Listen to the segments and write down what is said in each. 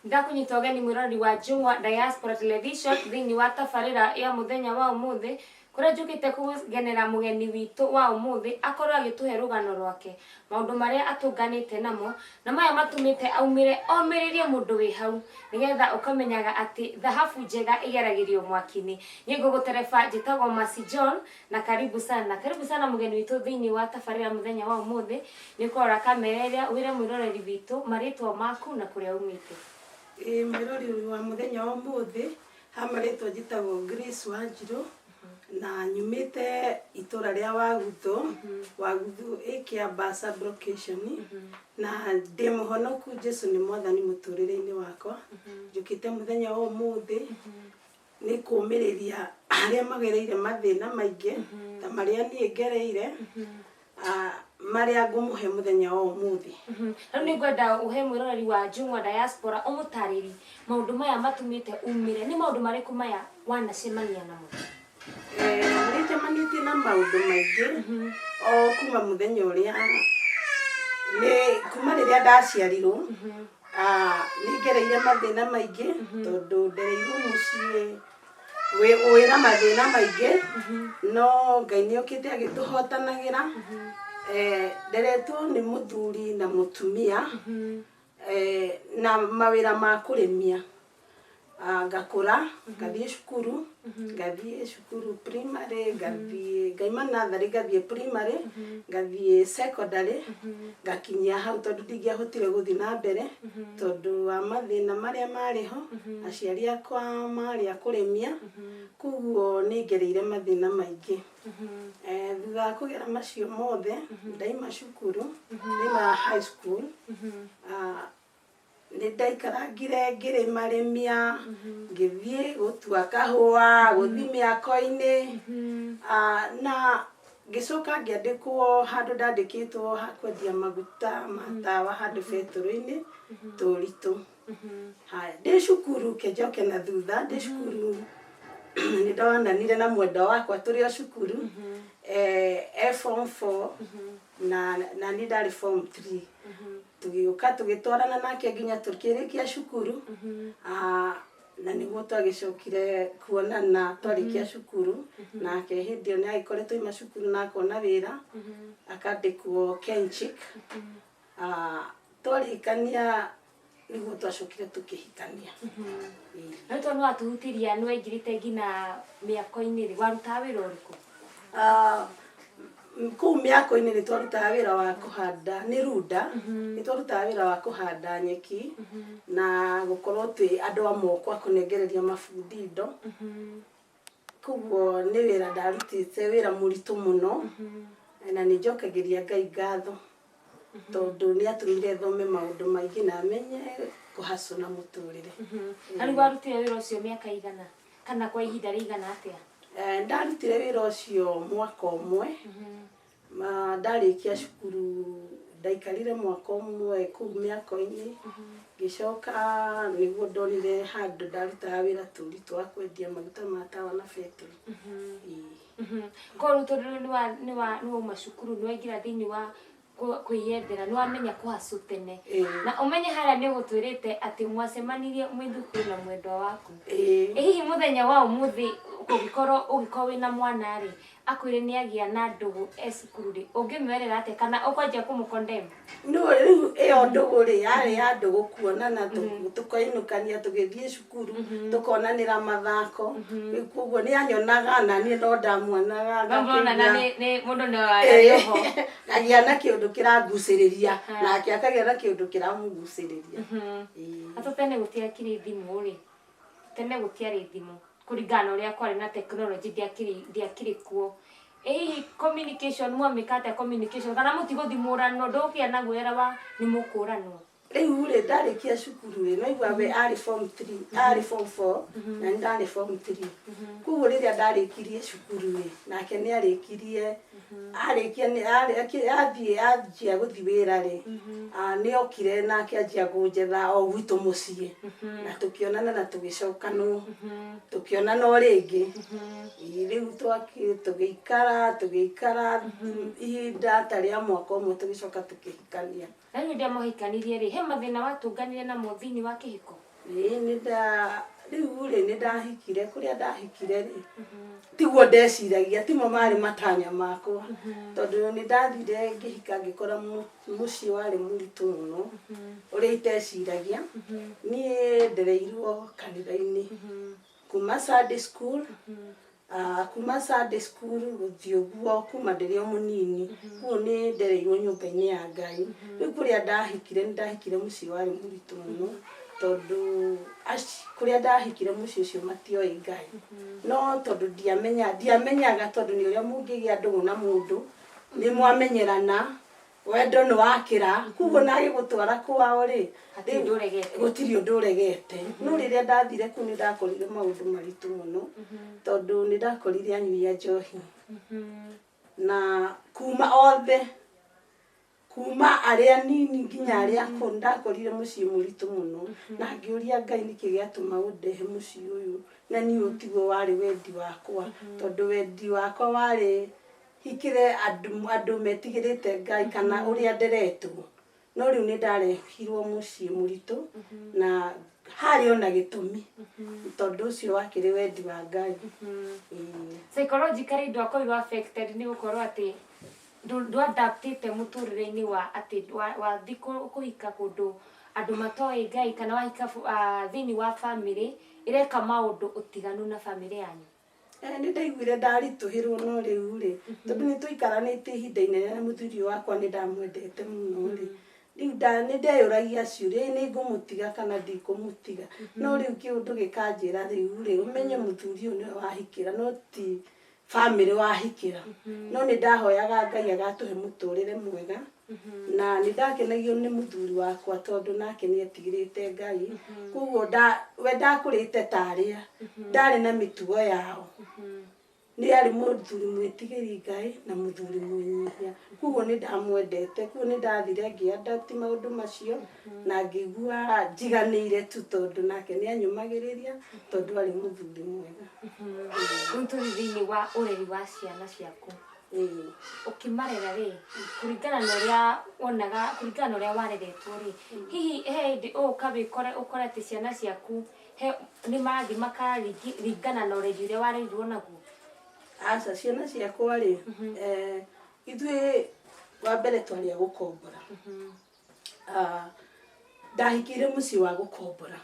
Ndakunyita ũgeni mwĩroreri wa Jungwa Diaspora Television thĩinĩ wa tabarĩra ya mũthenya wa ũmũthĩ, kũrĩa njũkĩte kũgenera mũgeni witũ wa ũmũthĩ akorwo agĩtũhe rũgano rwake, maũndũ marĩa atũnganĩte namo na maya matũmĩte aumĩre omĩrĩrie mũndũ wĩ hau, nĩgetha ũkamenyaga atĩ thahabu njega ĩgeragĩrio mwaki-inĩ. Niĩ ngũgũtereba njĩtagwo Mercy John na karibu sana. Karibu sana mũgeni witũ thĩinĩ wa tabarĩra mũthenya wa ũmũthĩ. Nĩ ũkũrora kamera ĩrĩa wĩre mwĩroreri witũ marĩtwa maku na kũrĩa umĩte. Ĩĩ mwĩroreri wa mũthenya wa ũmũthĩ, ha marĩtwa njĩtagwo Grace Wanjirũ na nyumĩte itũra rĩa Waguthu, Waguthu ĩ Kĩambaa sub location, na ndĩ mũhonoku. Jesu nĩ mwathani mũtũrĩre-inĩ wakwa. Njũkĩte mũthenya wa ũmũthĩ nĩ kũmĩrĩria arĩa magereire mathĩna maingĩ ta marĩa niĩ ngereire, marĩa ngũmũhe mũthenya wa ũmũthĩ. Rĩu nĩ ngwenda ũhe mwĩroreri wa Jungwa Diaspora ũmũtarĩri maũndũ maya matũmĩte umĩre. Nĩ maũndũ marĩkũ maya wanacemania namo? Nĩ njemanĩtie na maũndũ maingĩ o kuma mũthenya ũrĩa nĩ kuma rĩrĩa ndaciarirwo. Nĩ ngereire mathĩna maingĩ tondũ ndereirwo mũciĩ wĩna mathĩna maingĩ, no Ngai nĩ okĩte agĩtũhotanagĩra. Nderetwo nĩ mũthuri na mũtumia na mawĩra ma kũrĩmia. Ngakũra, ngathiĩ cukuru, ngathiĩ cukuru primary, ngathiĩ ngaima natharĩ, ngathiĩ primary, ngathiĩ secondary, ngakinyia hau tondũ ndingĩahotire gũthiĩ na mbere tondũ wa mathĩna marĩa marĩ ho. Aciari akwa marĩ a kũrĩmia, koguo nĩ ngereire mathĩna maingĩ. Thutha wa kũgera macio mothe, ndaima cukuru, ndaima high school, nĩ ndaikarangire ngĩrĩmarĩmia, ngĩthiĩ gũtua kahũa, gũthiĩ mĩako-inĩ, na ngĩcoka ngĩandĩkwo handũ ndandĩkĩtwo ha kwendia maguta ma tawa handũ betũrũ-inĩ Tũritũ. Haya, ndĩ cukuru, kĩnjoke na thutha, ndĩ cukuru nĩ ndonanire na mwendwa wakwa tũrĩ o cukuru, e form 4 na niĩ ndarĩ form 3. Tũgĩũka tũgĩtwarana nake nginya tũkĩrĩkia cukuru, na nĩguo twagĩcokire kuonana twarĩkia cukuru. Nake hĩndĩ ĩyo nĩ agĩkoretwo aima cukuru na akona wĩra, akandĩkwo Kenchic. Twarĩkania nĩguo twacokire tũkĩhikania. Ĩĩ. Na tondũ nĩ watũhutiria nĩ waingĩrĩte nginya mĩako-inĩ rĩ, warutaga wĩra ũrĩkũ? Kũu mĩako-inĩ nĩ twarutaga wĩra wa kũhanda, nĩ runda, nĩ twarutaga wĩra wa kũhanda nyeki na gũkorwo twĩ andũ a moko a kũnengereria mabundi indo. Koguo nĩ wĩra ndarutĩte, wĩra mũritũ mũno, na nĩ njokagĩria Ngai ngatho tondũ nĩ atũmire thome maũndũ maingĩ na menye kũhacũna mũtũrĩre. Na rĩu warutire wĩra ũcio mĩaka igana kana kwa ihinda rĩigana atĩa? Ndarutire wĩra ũcio mwaka ũmwe. Ndarĩkia cukuru ndaikarire mwaka ũmwe kũu mĩako-inĩ, ngĩcoka nĩguo ndonire handũ ndarutaga wĩra Tũritũ wa kwendia maguta ma tawa na betũrũ. Ĩĩ. Koguo rĩu tondũ nĩ wauma cukuru, nĩ waingĩra thĩinĩ wa kwĩyethera, nĩ wamenya kũhacũ tene. Ĩĩ. Na ũmenye harĩa nĩ ũgũtwĩrĩte atĩ mwacemanirie mwĩ thukuru na mwendwa waku. Ĩĩ. Ĩ hihi mũthenya wa ũmũthĩ kũngĩkorwo ũngĩkorwo wĩna mwana rĩ, akwĩre nĩ agĩa na ndũgũ e cukuru rĩ, ũngĩmwerera atĩa kana ũkwanjia kũmũ-condemn? No rĩu ĩyo ndũgũ rĩ, yarĩ ya ndũgũ kuonana, tũkainũkania tũgĩthiĩ cukuru, tũkonanĩra mathako. Rĩu koguo nĩ anyonaga na niĩ no ndamuonaga. No mũronana nĩ mũndũ no arĩ oho. Ngagĩa na kĩũndũ kĩrangucĩrĩria, nake akagĩa na kĩũndũ kĩramũgucĩrĩria. Ĩĩ. Atũ tene gũtiakĩrĩ thimũ rĩ, tene gũtiarĩ thimũ kũringana na ũrĩa kwarĩ na tekinoronjĩ ndĩakĩrĩ kuo. Ĩ hihi communication mwamĩka atĩa communication kana mũtigũthimũranwo, ndũgũkĩa na guoya wa nĩ mũkũranwo? Rĩu rĩ, ndarĩkia cukuru rĩ, naigua we arĩ form 3, arĩ form 4 na nĩ ndarĩ form 3. Koguo rĩrĩa ndarĩkirie cukuru rĩ, nake nĩ arĩkirie, arĩkia nĩ athiĩ anjia gũthiĩ wĩra rĩ, nĩ okire nake anjia kũnjetha o gwitũ mũciĩ, na tũkĩonana na tũgĩcokanwo, tũkĩonana o rĩngĩ. Ĩĩ, rĩu tũgĩikara tũgĩikara ihinda ta rĩa mwaka ũmwe, tũgĩcoka tũkĩhikania. Na rĩu rĩrĩa mwahikanirie rĩ, he mathĩna watũnganire namo thĩinĩ wa kĩhiko? Ĩĩ nĩ nda rĩu rĩ nĩ ndahikire kũrĩa ndahikire rĩ tiguo ndeciragia timo marĩ matanya makwa tondũ nĩ ndathire ngĩhika ngĩkora mũciĩ warĩ mũritũ mũno ũrĩa iteciragia. Niĩ ndereirwo kanitha-inĩ kuma Sunday school, kuma Sunday school gũthiĩ ũguo kuma ndĩrĩ o mũnini, koguo nĩ ndereirwo nyũmba-inĩ ya Ngai. Rĩu kũrĩa ndahikire nĩ ndahikire mũciĩ warĩ mũritũ mũno tondũ kũrĩa ndahikire mũciĩ ũcio matioĩ Ngai. No tondũ ndiamenyaga tondũ nĩ ũrĩa mũngĩgĩa ndũgũ na mũndũ, nĩ mwamenyerana, wendo nĩ wakĩra, koguo na agĩgũtwara kwao rĩ, Hatirĩ ũndũ ũregete. Gũtirĩ ũndũ ũregete. No rĩrĩa ndathire kũu nĩ ndakorire maũndũ maritũ mũno, tondũ nĩ ndakorire anyui a njohi. Na kuma othe, kuma arĩa nini nginya arĩa akũrũ, nĩ ndakorire mũciĩ mũritũ mũno. Na ngĩũria Ngai nĩkĩ gĩatũma ũndehe mũciĩ ũyũ, na niĩ ũyũ tiguo warĩ wendi wakwa, tondũ wendi wakwa warĩ hikĩre andũ metigĩrĩte Ngai kana ũrĩa nderetwo. No rĩu nĩ ndarehirwo mũciĩ mũritũ na harĩ ona gĩtũmi, tondũ ũcio wakĩrĩ wendi wa Ngai. Psychologically ndwakorirwo affected nĩ gũkorwo atĩ ndũ-adaptĩte mũtũrĩre-inĩ wa atĩ wathiĩ kũhika kũndũ andũ matoĩ Ngai kana wahika thĩinĩ wa family ĩreka maũndũ ũtiganu na family yanyu? Nĩ ndaiguire ndaritũhĩrwo no rĩu rĩ, tondũ nĩ tũikaranĩte ihinda inene na mũthuri ũyũ wakwa nĩ ndamwendete mũno rĩ, rĩu nĩ ndeyũragia ciũria, nĩ ngũmũtiga kana ndikũmũtiga. No rĩu kĩũndũ gĩkanjĩra rĩu rĩ, ũmenye mũthuri ũyũ nĩwe wahikĩra, no ti family wahikĩra. No nĩ ndahoyaga Ngai agatũhe mũtũrĩre mwega, na nĩ ndakenagio nĩ mũthuri wakwa tondũ nake nĩ etigĩrĩte Ngai. Koguo we ndakũrĩte ta arĩa, ndarĩ na mĩtugo yao. Nĩ arĩ mũthuri mwĩtigĩri Ngai na mũthuri mwĩnyihia. Koguo nĩ ndamwendete, koguo nĩ ndathire ngĩ-adapt maũndũ macio na ngĩigua njiganĩire tu tondũ nake nĩ anyũmagĩrĩria tondũ arĩ mũthuri mwega. Rĩu tũthiĩ thĩinĩ wa ũreri wa ciana ciaku. Ũkĩmarera rĩ, kũringana na ũrĩa wonaga, kũringana na ũrĩa wareretwo rĩ, hihi he hĩndĩ ũũka wĩkore ũkore atĩ ciana ciaku he nĩ marathiĩ makaringana na ũreri ũrĩa warerirwo naguo? Aca, ciana ciakwa rĩ, ithuĩ wa mbere twarĩ a gũkombora. Ndahikĩire mũciĩ wa gũkombora.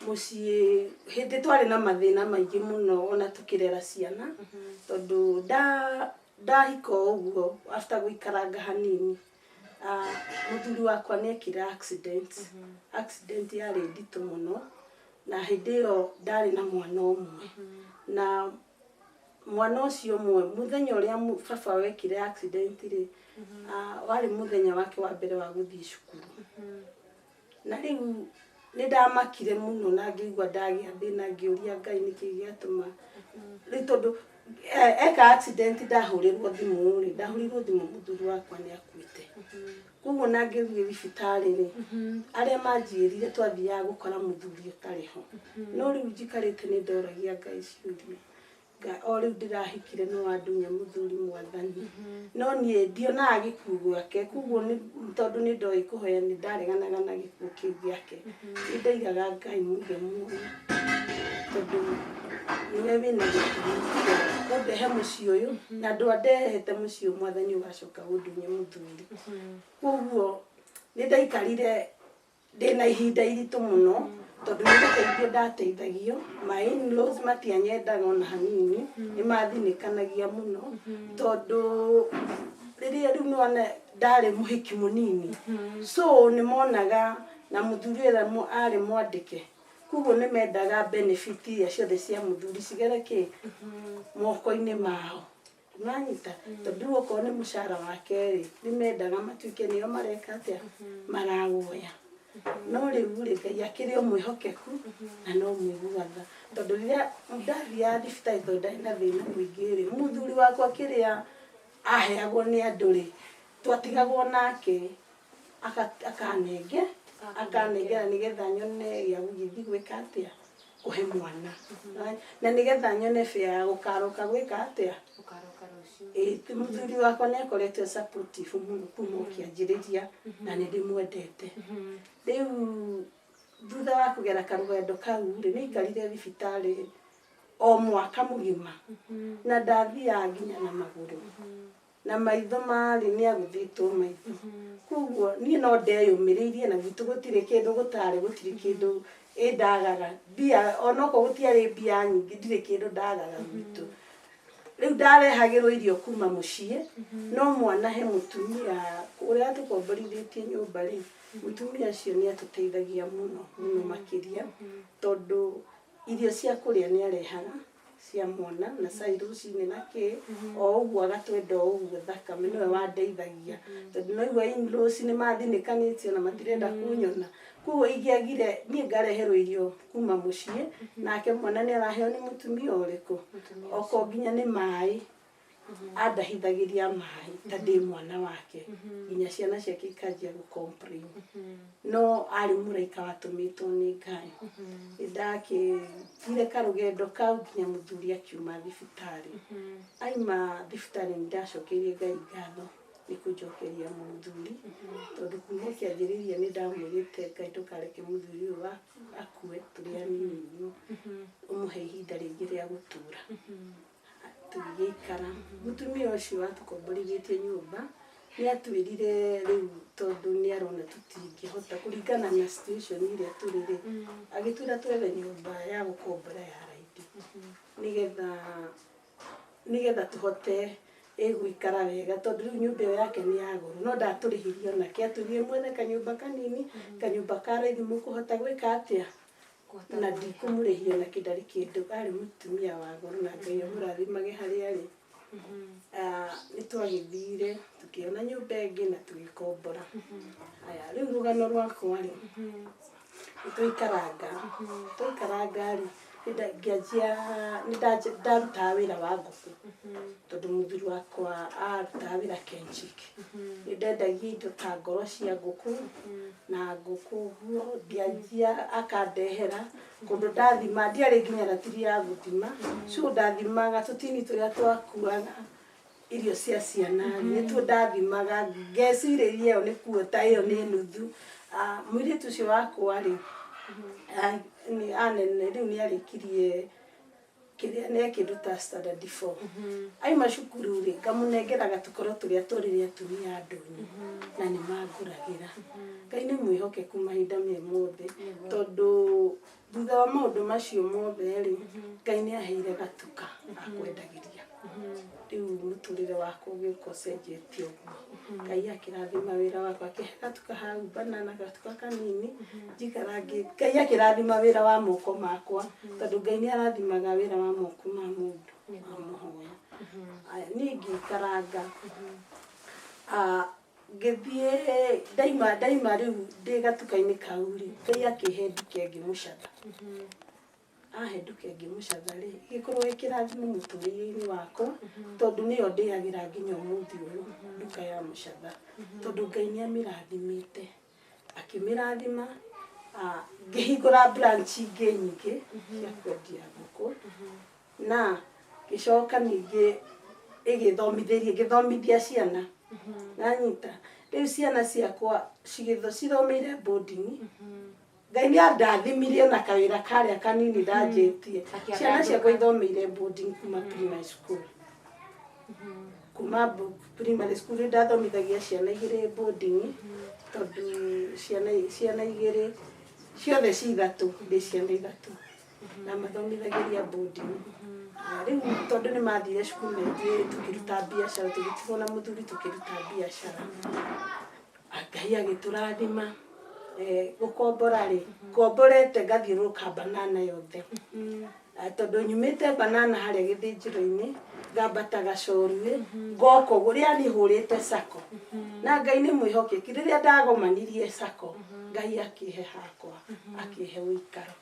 Mũciĩ hĩndĩ twarĩ na mathĩna maingĩ mũno ona tũkĩrera ciana, tondũ ndahika o ũguo after gũikaranga hanini, mũthuri wakwa nĩ ekire accident. Accident yarĩ nditũ mũno, na hĩndĩ ĩyo ndarĩ na mwana ũmwe. Na mwana ũcio ũmwe, mũthenya ũrĩa baba wekire accident rĩ, warĩ mũthenya wake wa mbere wa gũthiĩ cukuru. Na rĩu nĩ ndamakire mũno na ngĩigua ndagĩa thĩna, ngĩũria Ngai nĩkĩ gĩatũma. Rĩu tondũ eka accident ndahũrĩrwo thimũ rĩ, ndahũrĩirwo thimũ mũthuri wakwa nĩ akuĩte. Koguo na ngĩthiĩ thibitarĩ rĩ, arĩa manjĩrire twathiaga gũkora mũthuri ũtarĩ ho. No rĩu njikarĩte nĩ ndoragia Ngai ciũria. O rĩu ndĩrahikire no wandunya mũthuri mwathani. No niĩ ndionaga gĩkuũ gwake, koguo tondũ nĩ ndoĩ kũhoya nĩ ndareganaga na gĩkuũ kĩu gĩake. Nĩ ndaigaga Ngai mũige muoyo, tondũ nĩwe wĩna gĩtũmi gĩa kũndehe mũciĩ ũyũ, na ndwandehete mũciĩ ũyũ mwathani ũgacoka ũndunye mũthuri. Koguo nĩ ndaikarire ndĩna ihinda iritũ mũno, tondũ nĩ gũteithio ndateithagio. My in-laws matianyendaga ona hanini, nĩ mathinĩkanagia mũno, tondũ rĩrĩa rĩu nĩwona ndarĩ mũhiki mũnini, so nĩ monaga na mũthuri ũrĩa arĩ mwandĩke, koguo nĩ mendaga benefit iria ciothe cia mũthuri cigere kĩ moko-inĩ mao. Nĩwanyita? Tondũ rĩu okorwo nĩ mũcara wake rĩ, nĩ mendaga matuĩke nĩo mareka atĩa, marawoya. No rĩu rĩ, Ngai akĩrĩ o mwĩhokeku na no mũigua tha. Tondũ rĩrĩa ndathiaga thibitarĩ tondũ ndarĩ na thĩna mũingĩ rĩ, mũthuri wakwa kĩrĩa aheagwo nĩ andũ rĩ, twatigagwo nake akanengera nĩgetha nyone gĩa gũgĩthiĩ gwĩka atĩa, kũhe mwana. Na nĩgetha nyone fare ya gũkaroka gwĩka atĩa. Ũkaroka rũciũ. Ĩĩ, mũthuri wakwa nĩ akoretwo e supportive mũno kuma o kĩanjĩrĩria na nĩ ndĩmwendete. Rĩu thutha Thutha wa kũgera karũgendo kau rĩ, nĩ ikarire thibitarĩ o mwaka mũgima na ndathiaga nginya na magũrũ na maitho marĩ nĩ agũthĩtwo maitho. Koguo niĩ no ndeyũmĩrĩirie na gwitũ gũtirĩ kĩndũ gũtarĩ, gũtirĩ kĩndũ ĩ ndagaga mbia, onokorwo gũtiarĩ mbia nyingĩ, ndirĩ kĩndũ ndagaga gwitũ. Rĩu ndarehagĩrwo irio kuma mũciĩ, no mwana he mũtumia ũrĩa watũkomborithĩtie nyũmba rĩ, mũtumia ũcio nĩ atũteithagia mũno mũno makĩria, tondũ irio cia kũrĩa nĩ arehaga cia mwana na cai rũcinĩ na kĩ o ũguo, agatwenda o ũguo. Thakame nĩwe wandeithagia, tondũ noigua in-laws nĩ mathinĩkanĩtio na matirenda kunyona. Koguo ingĩagire niĩ ngareherwo irio kuma mũciĩ, nake mwana nĩ araheo nĩ mũtumia ũrĩkũ, okorwo nginya nĩ maĩ andahithagĩria maĩ ta ndĩ mwana wake, nginya ciana ciake ikanjia gũ complain. No arĩ mũraika watũmĩtwo nĩ Ngai. Nĩ ndakĩthire karũgendo kau nginya mũthuri akiuma thibitarĩ. Aima thibitarĩ, nĩ ndacokeirie Ngai ngatho nĩ kũnjokeria mũthuri, tondũ kuma kĩanjĩrĩria nĩ ndamwĩrĩte Ngai, ndũkareke mũthuri ũyũ waku akue tũrĩ anini mũno, ũmũhe ihinda rĩngĩ rĩa gũtũra. Tũgĩgĩikara. Mũtumia ũcio watũkomborithĩtie nyũmba nĩ atwĩrire rĩu, tondũ nĩ arona tũtingĩhota kũringana na situation ĩrĩa tũrĩ rĩ, agĩtwĩra twethe nyũmba ya gũkombora ya raithi, nĩgetha tũhote ĩgũikara wega, tondũ rĩu nyũmba ĩyo yake nĩ ya goro. No ndatũrĩhirie onake, atwĩrire mwethe kanyũmba kanini, kanyũmba ka raithi, mũkũhota gwĩka atĩa na ndikũmũrĩhia na kĩndarĩ kĩndũ. Arĩ mũtumia wa goro na Ngai amũrathimage harĩa arĩ. Nĩ twagĩthire tũkĩona nyũmba ĩngĩ na tũgĩkombora. Aya, rĩu rũgano rwakwa rĩ, nĩ twaikaranga twaikaranga rĩ, ngĩanjia nĩ ndarutaga wĩra wa ngũkũ, tondũ mũthuri wakwa arutaga wĩra Kenchic. Nĩ ndendagia indo ta ngoro cia ngũkũ na ngũkũ ũguo. Ngĩanjia akandehera kũndũ ndathima, ndiarĩ nginya ratiri ya gũthima, so ndathimaga tũtini tũrĩa twakuaga irio cia ciana rĩ, nĩtuo ndathimaga, ngecirĩria ĩyo nĩ kuota, ĩyo nĩ nuthu. Mũirĩtu ũcio wakwa rĩ, nĩ anene rĩu, nĩ arĩkirie kĩrĩa nĩ kĩndũ ta standard 4. Aima cukuru rĩ, ngamũnengeraga tũkorwo tũrĩa tũrĩrĩ atumia a ndũnyũ na nĩ mangũragĩra. Ngai nĩ mwĩhokeku mahinda me mothe, tondũ thutha wa maũndũ macio mothe rĩ, Ngai nĩ aheire gatuka akwendagĩria. Rĩu mũtũrĩre wakwa ũgĩũka ũcenjetie ũguo. Ngai akĩrathima wĩra wakwa, akĩhe gatuka hau banana, gatuka kanini njikara Ngai akĩrathima wĩra wa moko makwa, tondũ Ngai nĩ arathimaga wĩra wa moko ma mũndũ amũhoya. Aya, niĩ ngĩikaranga. Ngĩthiĩ ndaima rĩu ndĩ gatuka-inĩ kau rĩ, Ngai akĩhe nduka ĩngĩ mũcatha. Ahe nduka ĩngĩ mũcatha rĩ, ĩgĩkorwo ĩ kĩrathimo mũtũrĩre-inĩ wakwa, tondũ nĩyo ndĩagĩra nginya ũmũthĩ ũyũ, nduka ya mũcatha, tondũ Ngai nĩ amĩrathimĩte, akĩmĩrathima. Ngĩhingũra branch ingĩ nyingĩ cia kwendia ngũkũ, na ngĩcoka ningĩ ĩgĩthomithĩria, ngĩthomithia ciana. Nanyita rĩu ciana ciakwa cithomeire boarding. Ngai nĩ andathimire ona kawĩra karĩa kanini ndanjĩtie. Akĩandandũka. Ciana ciakwa ithomeire boarding kuma primary school. Kuma primary school nĩ ndathomithagia ciana igĩrĩ boarding, tondũ ciana igĩrĩ ciothe ci ithatũ, ndĩ ciana ithatũ na mathomithagĩria boarding. Na rĩu tondũ nĩ mathire cukuru na ithuĩ tũkĩruta biacara, tũgĩtigwo na mũthuri tũkĩruta biacara. Ngai agĩtũrathima. Gũkombora rĩ, ngomborete ngathiũrũrũka banana yothe. Tondũ nyumĩte banana harĩa gĩthĩnjĩro-inĩ, ngambata gacorue, ngoka ũguo rĩrĩa niĩ hũrĩte sacco. Na Ngai nĩ mwĩhokeki, rĩrĩa ndagomanirie sacco, Ngai akĩhe hakwa, akĩhe ũikaro.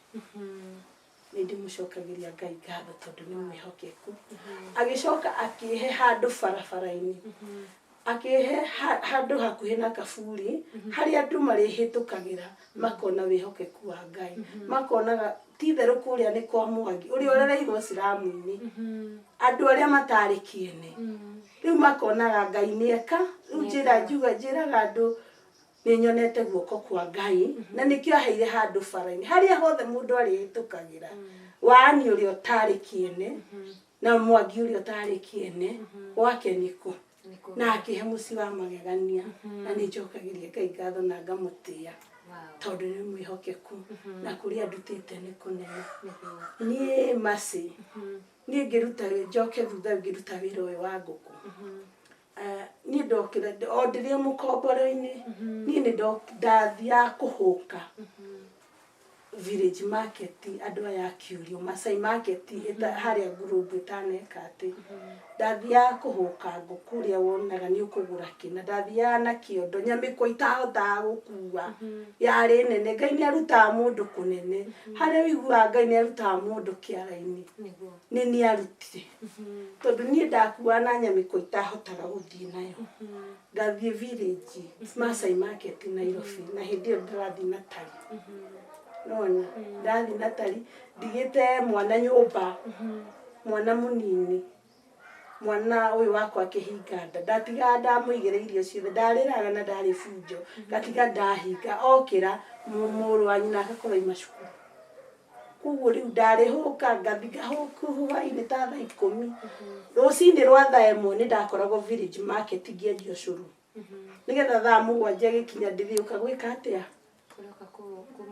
Nĩ ndĩmũcokagĩria Ngai ngatho tondũ nĩ mwĩhokeku. Agĩcoka akĩhe handũ barabara-inĩ, akĩhe handũ hakuhĩ na kaburi, harĩa andũ marĩhĩtũkagĩra makona wĩhokeku wa Ngai, makonaga ti itherũ kũrĩa nĩ kwa Mwangi ũrĩa ũrereirwo ciramu-inĩ, andũ arĩa matarĩ kĩene rĩu makonaga Ngai nĩ eka. Rĩu njĩra njuga njĩraga andũ Nĩ nyonete guoko kwa Ngai, na nĩkĩo aheire handũ bara-inĩ harĩa hothe mũndũ arĩhĩtũkagĩra. Waani ũrĩa ũtarĩ kĩene na Mwangi ũrĩa ũtarĩ kĩene gwake nĩkũ na akĩhe mũciĩ wa magegania, na nĩ njokagĩria Ngai ngatho na ngamũtĩa tondũ nĩ mwĩhokeku na kũrĩa ndutĩte nĩ kũnene. Niĩ Mercy, niĩ ngĩruta, njoke thutha ngĩruta wĩra ũyũ wa ngũkũ, niĩ ndokĩra o ndĩrĩ o mũkomboro-inĩ, niĩ nĩ ndathiaga kũhũka Village Market, andũ aya akĩũrio Masai Market harĩa Ngurungu ĩtaneka atĩ ndathiaga kũhũka ngũkũ ũrĩa wonaga nĩ ũkũgũra kĩna. Ndathiaga na kĩondo nyamĩkwa itahotaga gũkua, yarĩ nene. Ngai nĩ arutaga mũndũ kũnene, harĩa ũiguaga Ngai nĩ arutaga mũndũ kĩara-inĩ. Nĩ nĩ arutire, tondũ niĩ ndakuaga na nyamĩkwa itahotaga gũthiĩ nayo, ngathiĩ Village Masai Market Nairobi, na hĩndĩ ĩyo ndĩrathiĩ na tari nona ndathiĩ na tari ndigĩte mwana nyũmba, mwana mũnini, mwana ũyũ wakwa akĩhinga nda. Ndatigaga ndamũigĩra irio ciothe, ndarĩraga na ndarĩ bunjo, ngatiga ndahinga. Okĩra, mũrũ wa nyina agakorwo aima cukuru. Koguo rĩu ndarĩhũka ngathi ngahũka hwainĩ ta thaa 10, rũcinĩ rwa thaa 1 nĩ ndakoragwo Village Market ngĩendia ũcũrũ, nĩgetha thaa 7 gĩkinya ndĩrĩũka gwĩka atĩa?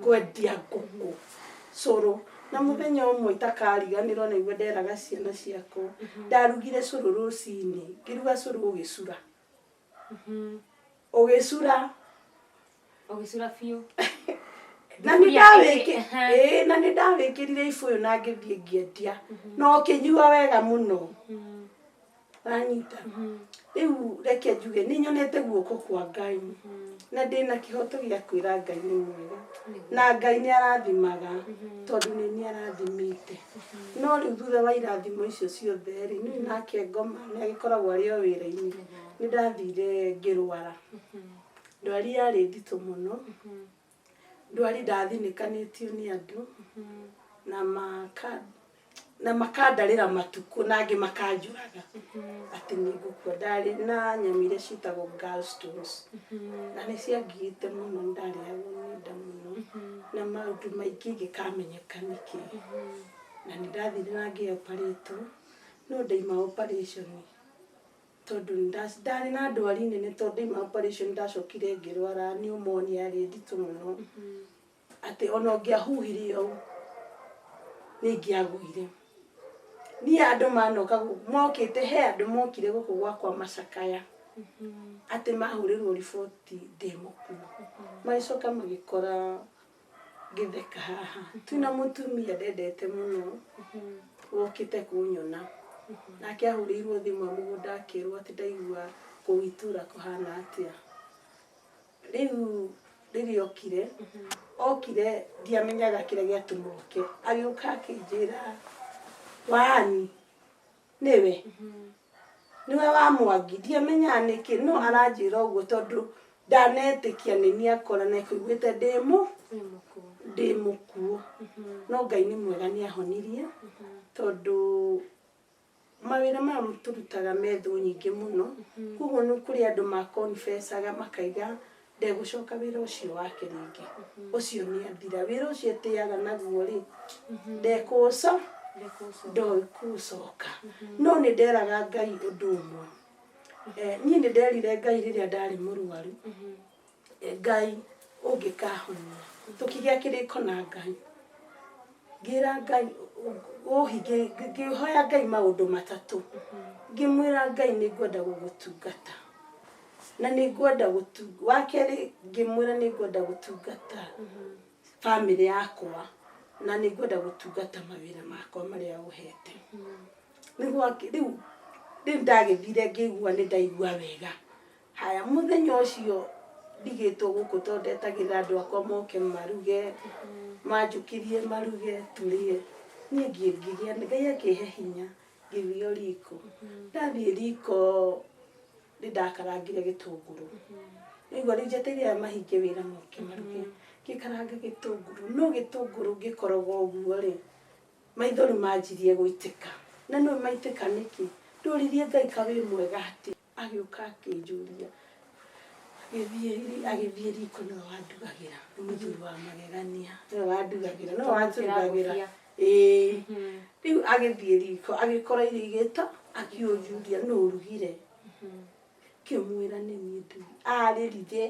Kwendia ngũkũ cũrũ. Na mũthenya ũmwe itakariganĩrwo nĩguo nderaga ciana ciakwa, ndarugire cũrũ rũcinĩ, ngĩruga cũrũ ũgĩcura, ũgĩcura. Ũgĩcura biũ. Na nĩ na nĩ ndawĩkĩrire ibũyũ na ngĩthiĩ ngĩendia na ũkĩnyua wega mũno. Wanyita? Rĩu reke njuge nĩ nyonete guoko kwa Ngai, na ndĩna kĩhoto gĩa kwĩra Ngai nĩ mwega na Ngai nĩ arathimaga, tondũ nĩ nĩ arathimĩte. No rĩu thutha wa irathimo icio ciothe rĩ, niĩ nake ngoma nĩ agĩkoragwo arĩ o wĩra-inĩ, nĩ ndathire ngĩrwara ndwari yarĩ nditũ mũno, ndwari ndathinĩkanĩtio nĩ andũ na makandarĩra matukũ na angĩ makanjũraga atĩ nĩ ngũkua. Ndarĩ na nyamũ iria ciĩtagwo gallstones, na nĩ ciangiĩte mũno, nĩ ndarĩagwo nĩ nda mũno na maũndũ maingĩ ingĩkamenyeka nĩkĩ. Na nĩ ndathire na ngĩoparĩtwo, no ndaima operation tondũ ndarĩ na ndwari nene, tondũ ndaima operation ndacokire ngĩrwara pneumonia yarĩ nditũ mũno, atĩ ona ũngĩahuhirie ũũ nĩ ingĩagũire. Niĩ andũ manoka mokĩte, he andũ mokire gũkũ gwakwa macakaya atĩ mahũrĩrwo riboti ndĩ mũkuũ, magĩcoka magĩkora ngĩtheka haha twĩna mũtumia ndendete mũno wokĩte kũnyona. Nake ahũrĩirwo thimũ e mũgũnda akĩrwo atĩ ndaigua kũu itũra kũhana atĩa. Rĩu rĩrĩa okire, okire ndiamenyaga kĩrĩa gĩatũma oke. Agĩũka akĩnjĩra, "Waani nĩwe nĩwe wa Mwangi?" Ndiamenyaga nĩkĩ no aranjĩra ũguo, tondũ ndanetĩkia nĩ niĩ akora na ekũiguĩte ndĩ mũkuũ. No Ngai nĩ mwega, nĩ ahonirie, tondũ mawĩra maya tũrutaga me thũ nyingĩ mũno. Koguo nĩ kũrĩ andũ makonfecaga makaiga ndegũcoka wĩra ũcio wake rĩngĩ, ũcio nĩ athira wĩra ũcio etĩaga naguo rĩ, ndekũũco ndekũũcoka. No nĩ nderaga Ngai ũndũ ũmwe. Niĩ nĩ nderire Ngai rĩrĩa ndarĩ mũrwaru, "Ngai ũngĩkahonia," tũkĩgĩa kĩrĩko na Ngai, ngĩra Ngai ũhinge, ngĩhoya Ngai maũndũ matatũ. Ngĩmwĩra, "Ngai, nĩ ngwenda gũgũtungata na nĩ ngwenda wa kerĩ," ngĩmwĩra, "nĩ ngwenda gũtungata bamĩrĩ yakwa na nĩ ngwenda gũtungata mawĩra makwa marĩa ũhete." Nĩguo rĩu rĩu ndagĩthire ngĩigua nĩ ndaigua wega. Haya, mũthenya ũcio ndigĩtwo gũkũ, tondũ ndetagĩrĩra andũ akwa moke maruge, manjũkĩrie maruge tũrĩe. Niĩ ngĩgĩa Ngai akĩhe hinya, ngĩthiĩ o riko. Ndathiĩ riko nĩ ndakarangire gĩtũngũrũ. Nĩigua rĩu njetereire aya mahingie wĩra moke maruge. Ngĩkaranga gĩtũngũrũ, no gĩtũngũrũ ngĩkoroga ũguo rĩ, maithori manjirie gũitĩka. Na nĩũĩ maitĩka nĩkĩ? Ndũririe Ngai ka wĩ mwega atĩa? Agĩũka akĩnjũria. Agĩthiĩ riko nĩwe wandugagĩra, nĩ mũthuri wa magegania, nĩwe wandugagĩra, nĩwe wanjurugagĩra. Ĩĩ, rĩu agĩthiĩ riko agĩkora irio igĩto, akĩũnjũria nũ ũrugire, ngĩmwĩra nĩ niĩ ndugire. Arĩrire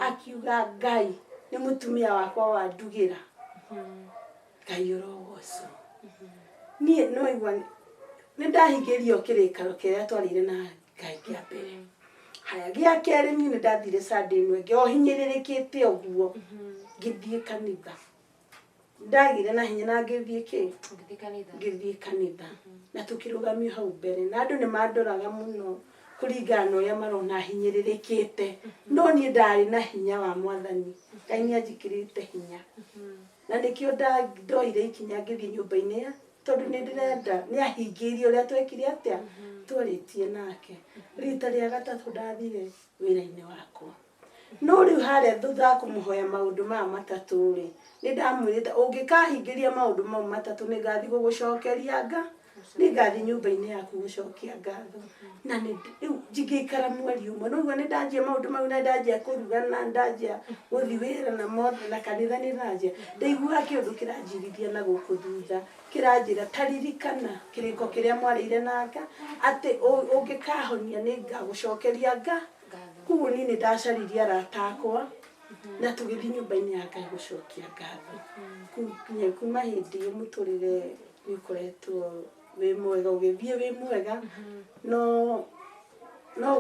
akiuga Ngai nĩ mũtumia wakwa wandugĩra, Ngai ũrogocwo. Niĩ no igua nĩ ndahingĩrio kĩrĩkaro kĩrĩa twarĩire na Ngai kĩa mbere. Haya, gĩa kerĩ, niĩ nĩ ndathire Sunday ĩno ĩngĩ o hinyĩrĩrĩkĩte ũguo, ngĩthiĩ kanitha, ndagire na hinya na ngĩthiĩ kĩ Ũgĩthiĩ kanitha. Ngĩthiĩ kanitha na tũkĩrũgamio hau mbere na andũ nĩ mandoraga mũno kũringana na ũrĩa marona hinyĩrĩrĩkĩte, no niĩ ndarĩ na hinya wa Mwathani. Ngai nĩ anjĩkĩrĩte hinya na nĩkĩo ndoire ikinya ngĩthiĩ nyũmba-inĩ ya tondũ nĩ ndĩrenda nĩ ahingĩirie ũrĩa twekire atĩa twarĩtie nake. Rita rĩa gatatũ ndathire wĩra-inĩ wakwa, no rĩu harĩa thutha wa kũmũhoya maũndũ maya matatũ rĩ, nĩ ndamwĩrĩte ũngĩkahingĩria maũndũ mau matatũ nĩ ngathiĩ gũgũcokeria nga nĩ ngathiĩ nyũmba-inĩ yaku gũcokia ngatho. Na nĩ rĩu ngĩikara mweri ũmwe no ũguo nĩ ndanjia maũndũ mau, na ndanjia kũruga na ndanjia gũthiĩ wĩra na mothe na kanitha nĩ ndanjia, ndaiguaga kĩũndũ kĩranjirithia na gũkũ thutha kĩranjĩra taririkana kĩrĩko kĩrĩa mwarĩire nanga atĩ ũngĩkahonia nĩ ngagũcokeria nga. Koguo niĩ nĩ ndacaririe arata akwa na tũgĩthiĩ nyũmba-inĩ ya Ngai gũcokia ngatho. Nginya kuma hĩndĩ ĩyo mũtũrĩre nĩ ũkoretwo wĩ mwega, ũgĩthiĩ wĩ mwega, no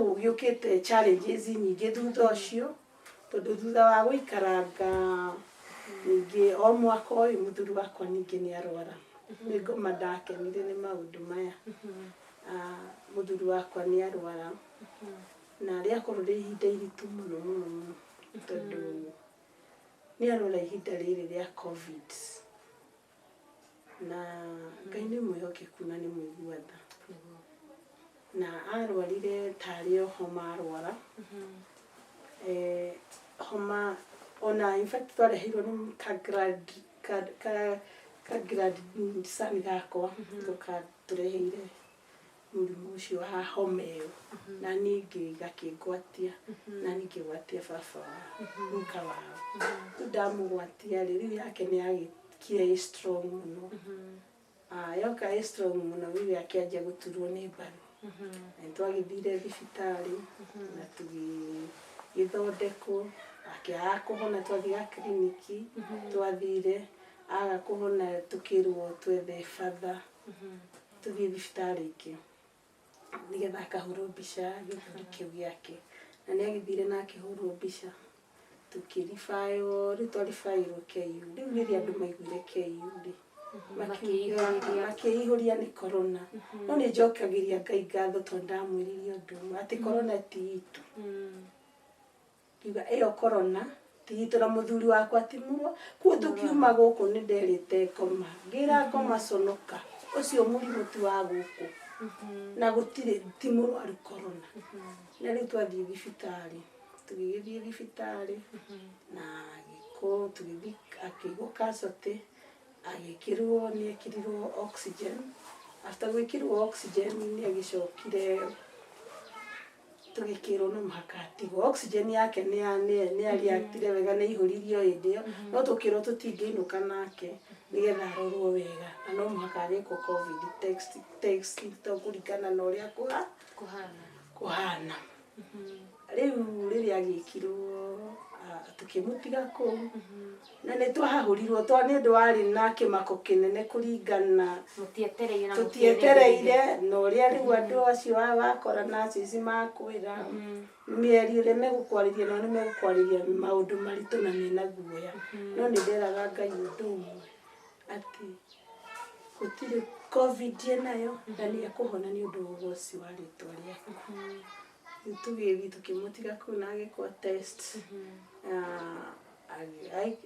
gũgĩũkĩte challenges nyingĩ thutha ũcio, tondũ thutha wa gũikaranga ningĩ o mwaka ũyũ mũthuri wakwa ningĩ nĩ arwara. Nĩ ngoma ndakenire nĩ maũndũ maya. Mũthuri wakwa nĩ arwara na rĩakorwo rĩ ihinda iritũ mũno mũno mũno, tondũ nĩ arwara ihinda rĩrĩ rĩa COVID, na Ngai nĩ mwĩhokeku na nĩ mũigua tha. Na arwarire tarĩ o homa arwara, homa ona in fact twareheirwo nĩ ka grandson gakwa tũreheire mũrimũ ũcio wa homa ĩyo, na niĩ gakĩngwatia na niĩ ngĩgwatia baba wa guka wao. Rĩu ndamũgwatia rĩ, rĩu yake nĩ yagĩkire ĩ strong mũno. Yoka ĩ strong mũno, rĩu akĩanjia gũturwo nĩ mbaru na twagĩthire thibitarĩ na tũgĩthondekwo, akĩaga kũhona. Twathiaga kiriniki, twathire aga kũhona, tũkĩrwo twethe batha tũthiĩ thibitarĩ ĩngĩ nĩgetha akahũrwo mbica gĩthũri kĩu gĩake, na nĩ agĩthire na akĩhũrwo mbica, tũkĩribaĩrwo. Rĩu twaribaĩrwo KU. Rĩu rĩrĩa andũ maiguire KU rĩ, Makĩihũrĩria. Makĩihũria nĩ corona. No nĩ njokagĩria Ngai ngatho tondũ ndamwĩrire ũndũ ũmwe atĩ corona ti itũ. Ngiuga ĩyo corona ti itũ na mũthuri wakwa ti mũrwa kuo. Tũkiuma gũkũ nĩ nderĩte ngoma, ngĩra ngoma, conoka, ũcio mũrimũ ti wa gũkũ na gũtirĩ ti mũrwaru corona. Na rĩu twathiĩ thibitarĩ, tũgĩgĩthiĩ thibitarĩ na agĩkwo, tũgĩthiĩ akĩigwo casualty, agĩkĩrwo, nĩ ekĩrirwo oxygen. After gwĩkĩrwo oxygen nĩ agĩcokire tũgĩkĩrwo no mũhaka atigwo oxygen yake. Nĩ areactire wega, nĩ aihũririo hĩndĩ ĩyo, no tũkĩrwo tũtingĩinũka nake nĩgetha arorwo wega na no mũhaka agĩkwo COVID test to kũringana na ũrĩa kũhana. Kũhana. Rĩu rĩrĩa agĩkirwo, tũkĩmũtiga kũu na nĩ twahahũrirwo twa nĩ ũndũ warĩ na kĩmako kĩnene kũringana mũtietereire na tũtietereire na ũrĩa rĩu andũ acio wakora nurses makwĩra mĩario ĩrĩa megũkwarĩria, nao nĩ megũkwarĩria maũndũ maritũ na mena guoya. No nĩ nderaga Ngai ũndũ ũmwe atĩ gũtirĩ COVID enayo na nĩ ekũhona nĩ ũndũ wa ũgoci wa rĩtwa rĩaku. Rĩu tũgĩthiĩ tũkĩmũtiga kũu na agĩkwo test.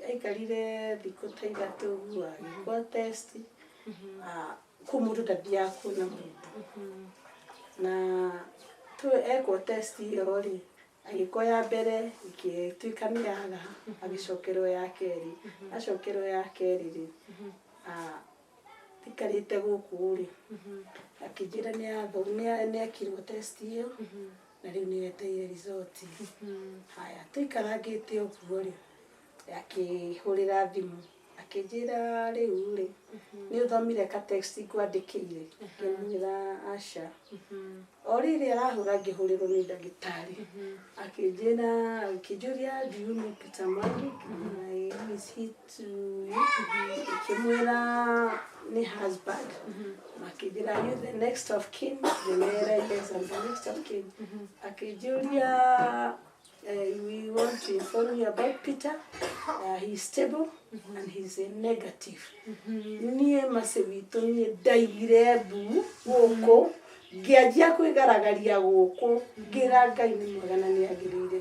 Aikarire thikũ ta 3 ũguo agĩkwo test. Kũu mũndũ ndathiaga kuona mũndũ na ekwo test ĩyo rĩ, agĩkwo ya mbere ĩgĩtuĩka nĩ yaga, agĩcokerwo ya kerĩ. Acokerwo ya kerĩ rĩ, aikarĩte gũkũ rĩ, akĩnjĩra nĩ ekirwo test ĩyo. Na rĩu nĩ etereire result. Haya, tũikarangĩte ũguo rĩ, akĩhũrĩra thimũ akĩnjĩra, rĩu rĩ, nĩ ũthomire ka text ngwandĩkĩire? Ngĩmwĩra aca. O rĩrĩ arahũra, ngĩhũrĩrwo nĩ ndagĩtarĩ, akĩnjĩra, akĩnjũria, "Do you know Peter Mwangi?" Ngĩmwĩra, "Eh, who is he to you?" Ngĩmwĩra nĩ husband. Akĩnjĩra, "Are you the next of kin?" Ngĩmwĩra, "Yes, I'm the next of kin." Akĩnjũria, "We want to inform you about Peter. He's stable and he's a negative." Niĩ mace witũ, niĩ ndaigire mbu gũkũ, ngĩanjia kwĩgaragaria gũkũ, ngĩra Ngai nĩ mwega na nĩ agĩrĩire.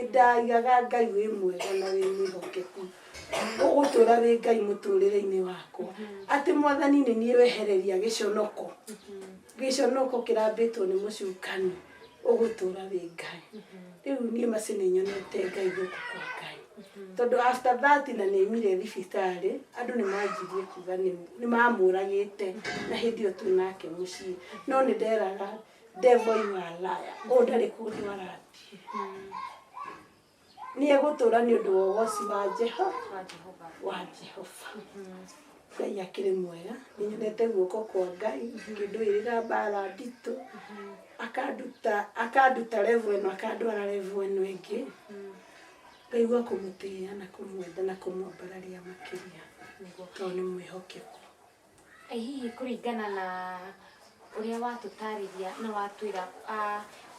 Ndaigaga Ngai wĩ mwega na wĩ mwĩhokeku, ũgũtũra wĩ Ngai mũtũrĩre-inĩ wakwa, atĩ Mwathani nĩ niĩ wehereria gĩconoko, gĩconoko kĩrambĩtwo nĩ mũcukani, ũgũtũra wĩ Ngai. Rĩu niĩ mace nĩ nyonete Ngai gũkũ kwa Ngai, tondũ after that na nĩ aimire thibitarĩ, andũ nĩ manjirie kuga nĩ mamũragĩte, na hĩndĩ ĩyo twĩ nake mũciĩ. No nĩ nderaga devil, "You are liar." Ũũ ndarĩ kũndũ arathiĩ, nĩ egũtũra nĩ ũndũ wa ũgoci wa Jehova. Wa Jehova. Wa Jehova. Ngai akĩrĩ mwega, nĩ nyonete guoko kwa Ngai kĩndũĩrĩra mbara nditũ, akanduta level ĩno, akandwara level ĩno ĩngĩ. Ngaigua kũmũtĩĩa na kũmwenda na kũmwambararia makĩria, tondũ nĩ mwĩhokeku. Ĩ hihi kũringana na ũrĩa watũtarĩria na watwĩra,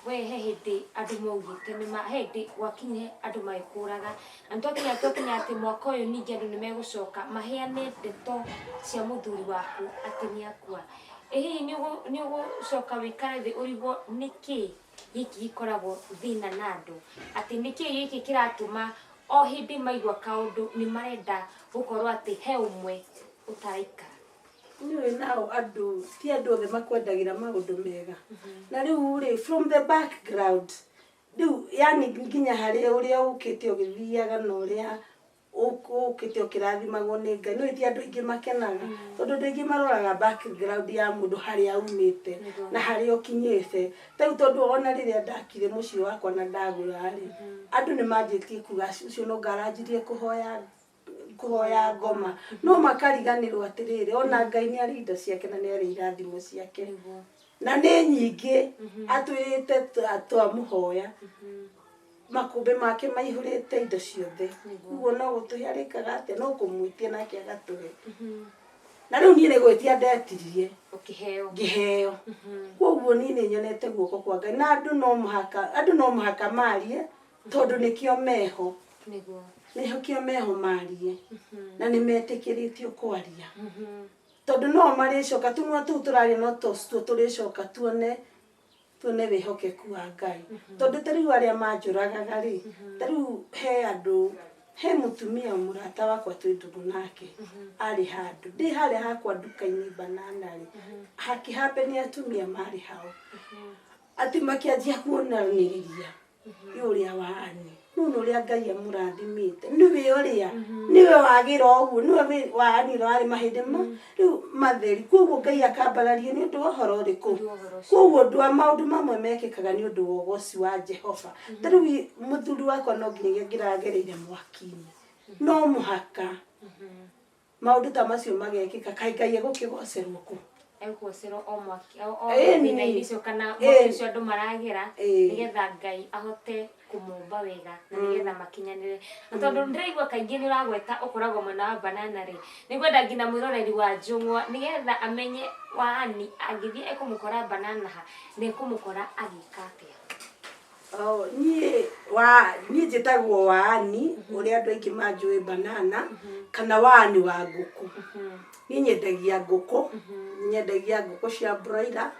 we he hĩndĩ andũ maugĩte nĩma he hĩndĩ gwakinyire andũ magĩkũraga, na nĩtwakinya atĩ mwaka ũyũ ningĩ andũ nĩmegũcoka maheane ndeto cia mũthuri waku atĩ nĩ akua. Ĩ hihi nĩ ũgũcoka wĩkare thĩ ũrigwo nĩkĩ gĩkĩ gĩkoragwo thĩna na andũ, atĩ nĩkĩ gĩkĩ kĩratũma o hĩndĩ maigua kaũndũ nĩ marenda gũkorwo atĩ he ũmwe ũtaraikara? Nĩũĩ nao andũ ti andũ othe makwendagĩra maũndũ mega. Na rĩu rĩ, from the background rĩu, yani nginya harĩa ũrĩa ũkĩte ũgĩthiaga na ũrĩa ũkĩte ũkĩrathimagwo nĩ Ngai, nĩũĩ ti andũ aingĩ makenaga, tondũ andũ aingĩ maroraga background ya mũndũ, harĩa aumĩte na harĩa ũkinyĩte. Tarĩu tondũ ona rĩrĩa ndakire mũciĩ wakwa na ndagũra rĩ, andũ nĩ manjĩtie kuga ũcio no ngaranjirie kũhoya ngoma, no makariganĩrwo atĩrĩrĩ, ona Ngai nĩ arĩ indo ciake na nĩ arĩ irathimo ciake na nĩ nyingĩ atwĩrĩte twamũhoya, makũmbĩ make maihũrĩte indo ciothe. Ũguo no gũtũhe arĩkaga atĩa, no kũmwĩtia nake agatũhe. Na rĩu niĩ nĩ gwĩtia ndetirie. Ũkĩheo. Ngĩheo. Koguo niĩ nĩ nyonete guoko kwa Ngai, na andũ no mũhaka marie, tondũ nĩkĩo meho. Nĩkĩo meho marie, na nĩ metĩkĩrĩtio kwaria, tondũ no marĩcoka tũnua tũu tũraria, no tuo tũrĩcoka tuone wĩhokeku wa Ngai. Tondũ ta rĩu arĩa manjũragaga rĩ, ta rĩu he andũ, he mũtumia mũrata wakwa twĩ ndũgũ nake, arĩ handũ ndĩ harĩa hakwa nduka-inĩ banana rĩ, hakĩhambe nĩ atumia marĩ hau, atĩ makĩanjia kuonanĩrĩria nĩ ũrĩa wa ani nũ nĩ ũrĩa Ngai amũrathimĩte, nĩwe ũrĩa nĩwe wagĩra ũguo, nĩwe wa ani ũrĩa warĩ mahĩndĩ ma rĩu matheri. Koguo Ngai akambararia nĩ ũndũ wa ũhoro ũrĩkũ? Ũndũ wa ũhoro ũcio. Koguo ũndũ wa maũndũ mamwe mekĩkaga nĩ ũndũ wa ũgoci wa Jehova. Ta rĩu mũthuri wakwa no nginyagia ngĩragereire mwaki-inĩ, no mũhaka maũndũ ta macio magekĩka, kaĩ Ngai egũkĩgocerwo kũ? Egũgocerwo o mwaki o Ĩni. thĩna-inĩ ũcio kana mwaki ũcio andũ maragera, nĩgetha Ngai ahote kũmũmba wega na nĩgetha makinyanĩre. Na tondũ ndĩraigua kaingĩ nĩ ũragweta ũkoragwo mwena wa banana rĩ, nĩngwenda nginya mwĩroreri wa njũng'wa nĩgetha amenye waani angĩthiĩ ekũmũkora banana ha na ekũmũkora agĩka atĩa. Oh, niĩ njĩtagwo Waani, ũrĩa andũ aingĩ manjũĩ banana kana Waani wa ngũkũ. Niĩ nyendagia ngũkũ, nyendagia ngũkũ cia broiler,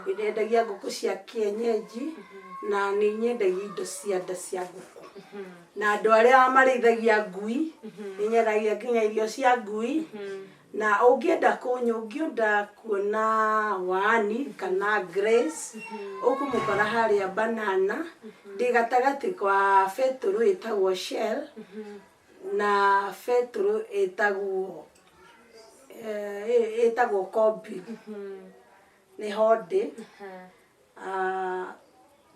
nĩ nyendagia ngũkũ cia kienyeji, na nĩ nyendagia indo cia nda cia ngũkũ. Na andũ arĩa marĩithagia ngui, nĩ nyendagia nginya irio cia ngui. Na ũngĩenda kuona Waani kana Grace, ũkũmũkora harĩa banana, ndĩ gatagatĩ kwa betũrũ ĩtagwo Shell na betũrũ ĩtagwo Kombi, nĩho ndĩ. Ah,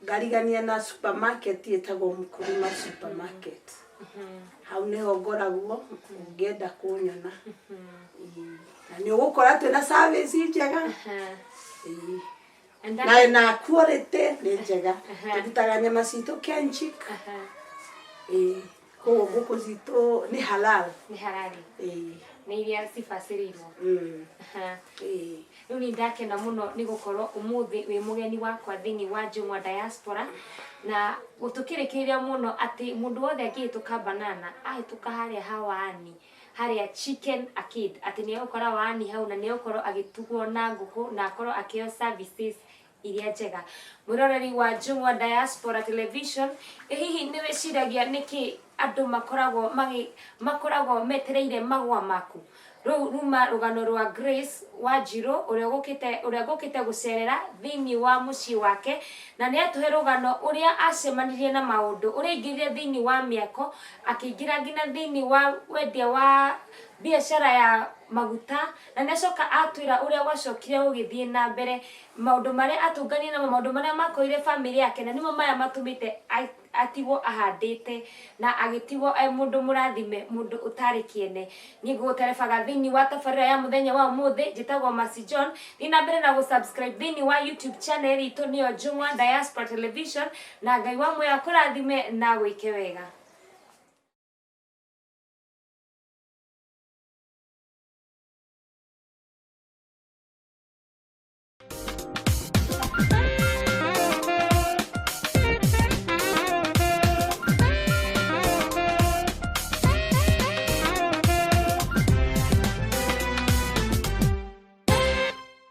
Ngarigania na supermarket ĩtagwo Mkulima Supermarket. Hau nĩho ngoragwo ũngĩenda kũnyona. Ĩĩ. Na nĩ ũgũkora twĩna service njega. Ĩĩ. And that, Na quality nĩ njega. Tũrutaga nyama citũ Kenchic. Ĩĩ. Koguo ngũkũ citũ nĩ halal. Nĩ harari. Ĩĩ. Nĩ iria cibacĩrĩirwo. Ĩĩ. Rĩu nĩ ndakena mũno nĩ gũkorwo ũmũthĩ wĩ mũgeni wakwa thĩinĩ wa Njũng'wa Diaspora, na tũkĩrĩkĩrĩria mũno atĩ mũndũ wothe angĩhĩtũka Banana, ahĩtũka harĩa Hawaani, harĩa Chicken Arcade, atĩ nĩ egũkora Waani hau na nĩ egũkorwo agĩtugwo na ngũkũ na akorwo akĩheo services iria njega. Mwĩroreri wa Njũng'wa Diaspora Television, ĩ hihi nĩ wĩciragia nĩkĩ andũ makoragwo magĩ makoragwo metereire magũa maku? Rũu ruma rũgano rwa Grace Wanjirũ ũrĩa ũgũkĩte ũrĩa ngũkĩte gũcerera thĩinĩ wa mũciĩ wake, na nĩ atũhe rũgano ũrĩa acemanirie na maũndũ, ũrĩa aingĩrire thĩinĩ wa mĩako, akĩingĩra nginya thĩinĩ wa wendia wa biacara ya maguta, na nĩ acoka atwĩra ũrĩa gwacokire gũgĩthiĩ na mbere, maũndũ marĩa atũnganire namo, maũndũ marĩa makorire bamĩrĩ yake, na nĩmo maya matũmĩte atigwo ahandĩte na agĩtigwo e mũndũ mũrathime, mũndũ ũtarĩ kĩene. Niĩ ngũgũterebaga thĩinĩ wa tabarĩra ya mũthenya wa ũmũthĩ. Njĩtagwo Mercy John. Thiĩ na mbere na gũ-subscribe thĩinĩ wa YouTube channel itũ, nĩyo Njũng'wa Diaspora Television, na Ngai wa muoyo akũrathime na agwĩke wega.